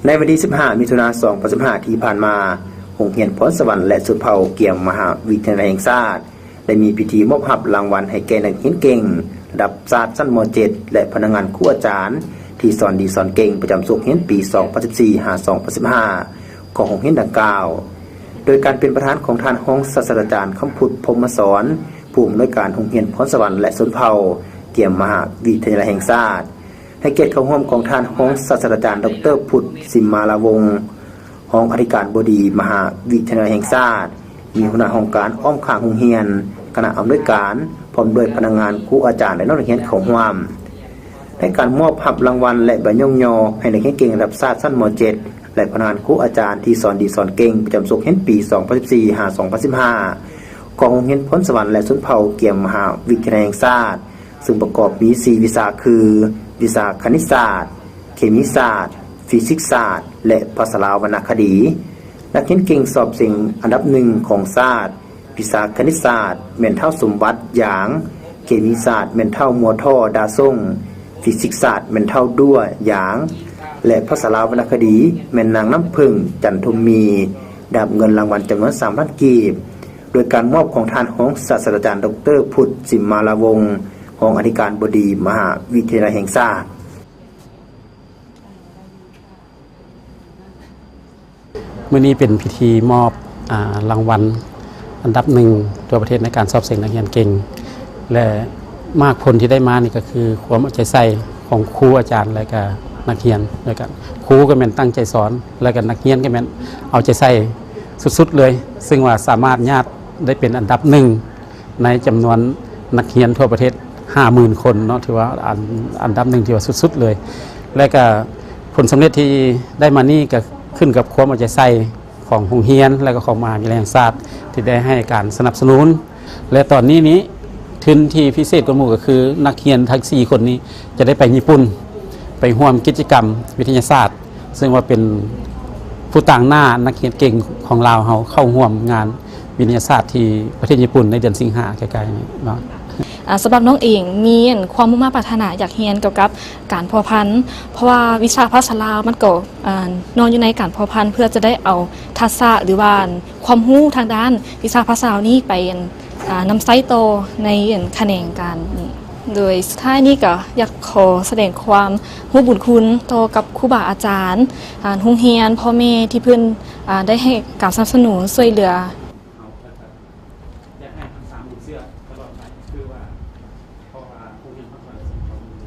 ໃນວັນທີສິບຫ້າ ມິຖຸນາ ສອງພັນສິບຫ້າ ທີ່ຜ່ານມາ, ໂຮງຮຽນພອນສະຫວັນ ແລະ ຊົນເຜົ່າ ກຽມມະຫາວິທະຍາໄລແຫ່ງຊາດ ໄດ້ມີພິທີມອບຮັບລາງວັນໃຫ້ແກ່ນັກຮຽນເກັ່ງລະດັບຊາດຊັ້ນ ມໍເຈັດ ແລະ ພະນັກງານຄູອາຈານທີ່ສອນດີສອນເກັ່ງປະຈຳສົກຮຽນປີ ສອງພັນສິບສີ່ ຫາ ສອງພັນສິບຫ້າ ຂອງໂຮງຮຽນດັ່ງກ່າວ, ໂດຍການເປັນປະທານຂອງທ່ານຮອງສາດສະດາຈານ ຄຳພຸດ ພົມມະສອນ ຜູ້ອຳນວຍການໂຮງຮຽນພອນສະຫວັນ ແລະ ຊົນເຜົ່າ ກຽມມະຫາວິທະຍາໄລແຫ່ງຊາດ, ໃຫ້ກຽດເຂົ້າຮ່ວມຂອງທ່ານຮອງສາດສະດາຈານ ດອກເຕີ ພຸດ ສິມມາລາວົງ ຮອງອະທິການບໍດີມະຫາວິທະຍາໄລແຫ່ງຊາດ, ມີຫົວໜ້າຫ້ອງການອ້ອມຂ້າງໂຮງຮຽນ, ຄະນະອຳນວຍການ ພ້ອມດ້ວຍພະນັກງານ, ຄູອາຈານ ແລະ ນັກຮຽນເຂົ້າຮ່ວມ. ໃນການມອບຮັບລາງວັນ ແລະ ໃບຍ້ອງຍໍໃຫ້ນັກຮຽນເກັ່ງລະດັບຊາດຊັ້ນ ມໍເຈັດ ແລະ ພະນັກງານຄູອາຈານທີ່ສອນດີສອນເກັ່ງປະຈຳສົກຮຽນປີ ສອງພັນສິບສີ່ ຫາ ສອງພັນສິບຫ້າ ຂອງໂຮງຮຽນພອນສະຫວັນ ແລະ ຊົນເຜົ່າ ກຽມມະຫາວິທະຍາໄລແຫ່ງຊາດ, ເຊິ່ງປະກອບມີ ສີ່ ວິຊາ ຄື ວິຊາຄະນິດສາດ, ເຄມີສາດ, ຟີຊິກສາດ ແລະ ພາສາລາວວັນນະຄະດີ. ນັກຮຽນເກັ່ງສອບເສັງອັນດັບໜຶ່ງຂອງຊາດ ວິຊາຄະນິດສາດແມ່ນທ້າວ ສົມບັດ ຢາງ, ເຄມີສາດແມ່ນທ້າວ ມົວທໍ້ ດາສົງ, ຟີຊິກສາດແມ່ນທ້າວ ດ້ວ ຢາງ ແລະ ພາສາລາວວັນນະຄະດີແມ່ນນາງ ນ້ຳເຜິ້ງ ຈັນທຸມມີ, ໄດ້ຮັບເງິນລາງວັນຈຳນວນ ສາມພັນ ກີບ ໂດຍການມອບຂອງທ່ານຮອງສາດສະດາຈານ ດອກເຕີ ພຸດ ສິມມາລາວົງ ຮອງອະທິການບໍດີມະຫາວິທະຍາໄລແຫ່ງຊາດ. ມື້ນີ້ເປັນພິທີມອບ ອາ ລາງວັນອັນດັບໜຶ່ງທົ່ວປະເທດໃນການສອບເສັງນັກຮຽນເກັ່ງ ແລະ ໝາກຜົນທີ່ໄດ້ມານີ້ກໍຄືຄວາມເອົາໃຈໃສ່ຂອງຄູອາຈານ ແລະ ກະນັກຮຽນດ້ວຍກັນ. ຄູກໍແມ່ນຕັ້ງໃຈສອນ ແລະ ກະນັກຮຽນກໍແມ່ນເອົາໃຈໃສ່ສຸດໆເລີຍ, ເຊິ່ງວ່າສາມາດຍາດໄດ້ເປັນອັນດັບໜຶ່ງ ໃນຈຳນວນນັກຮຽນທົ່ວປະເທດ ຫ້າໝື່ນ ຄົນເນາະ, ຖືວ່າອັນ ອັນດັບໜຶ່ງທີ່ວ່າສຸດໆເລີຍ. ແລະກະຜົນສຳເລັດທີ່ໄດ້ມານີ້ກະຂຶ້ນກັບຄວາມເອົາໃຈໃສ່ຂອງໂຮງຮຽນ ແລະກະຂອງມະຫາວິທະຍາໄລແຫ່ງຊາດ ທີ່ໄດ້ໃຫ້ການສະໜັບສະໜູນ. ແລະຕອນນີ້ນີ້ ທຶນທີ່ພິເສດກວ່າໝູ່ກໍຄືນັກຮຽນທັງສີ່ຄົນນີ້ຈະໄດ້ໄປຍີ່ປຸ່ນ ໄປຮ່ວມກິດຈະກຳວິທະຍາສາດ ເຊິ່ງວ່າເປັນຜູ້ຕາງໜ້ານັກຮຽນເກັ່ງຂອງລາວເຮົາເຂົ້າຮ່ວມງານວິທະຍາສາດທີ່ປະເທດຍີ່ປຸ່ນໃນເດືອນສິງຫາໃກ້ໆນີ້ເນາະ. ອາ ສຳລັບນ້ອງເອງມີ ອັນ ຄວາມມຸ່ງມາດປາດຖະໜາຢາກຮຽນກ່ຽວກັບການພົວພັນ ເພາະວ່າວິຊາພາສາລາວມັນກໍ ອາ ນອນຢູ່ໃນການພົວພັນ ເພື່ອຈະໄດ້ເອົາທັກສະ ຫຼືວ່າ ອັນ ຄວາມຮູ້ທາງດ້ານວິຊາພາສາລາວນີ້ໄປ ອັນ ອາ ນຳໃຊ້ຕໍ່ໃນ ອັນ ຂະແໜງການນີ້. ໂດຍສຸດທ້າຍນີ້ກໍຢາກຂໍສະແດງຄວາມຮູ້ບຸນຄຸນຕໍ່ກັບຄູບາອາຈານ, ອາ ໂຮງຮຽນ, ພໍ່ແມ່ທີ່ເພິ່ນ ອາ ໄດ້ໃຫ້ການສະໜັບສະໜູນຊ່ວຍເຫຼືອ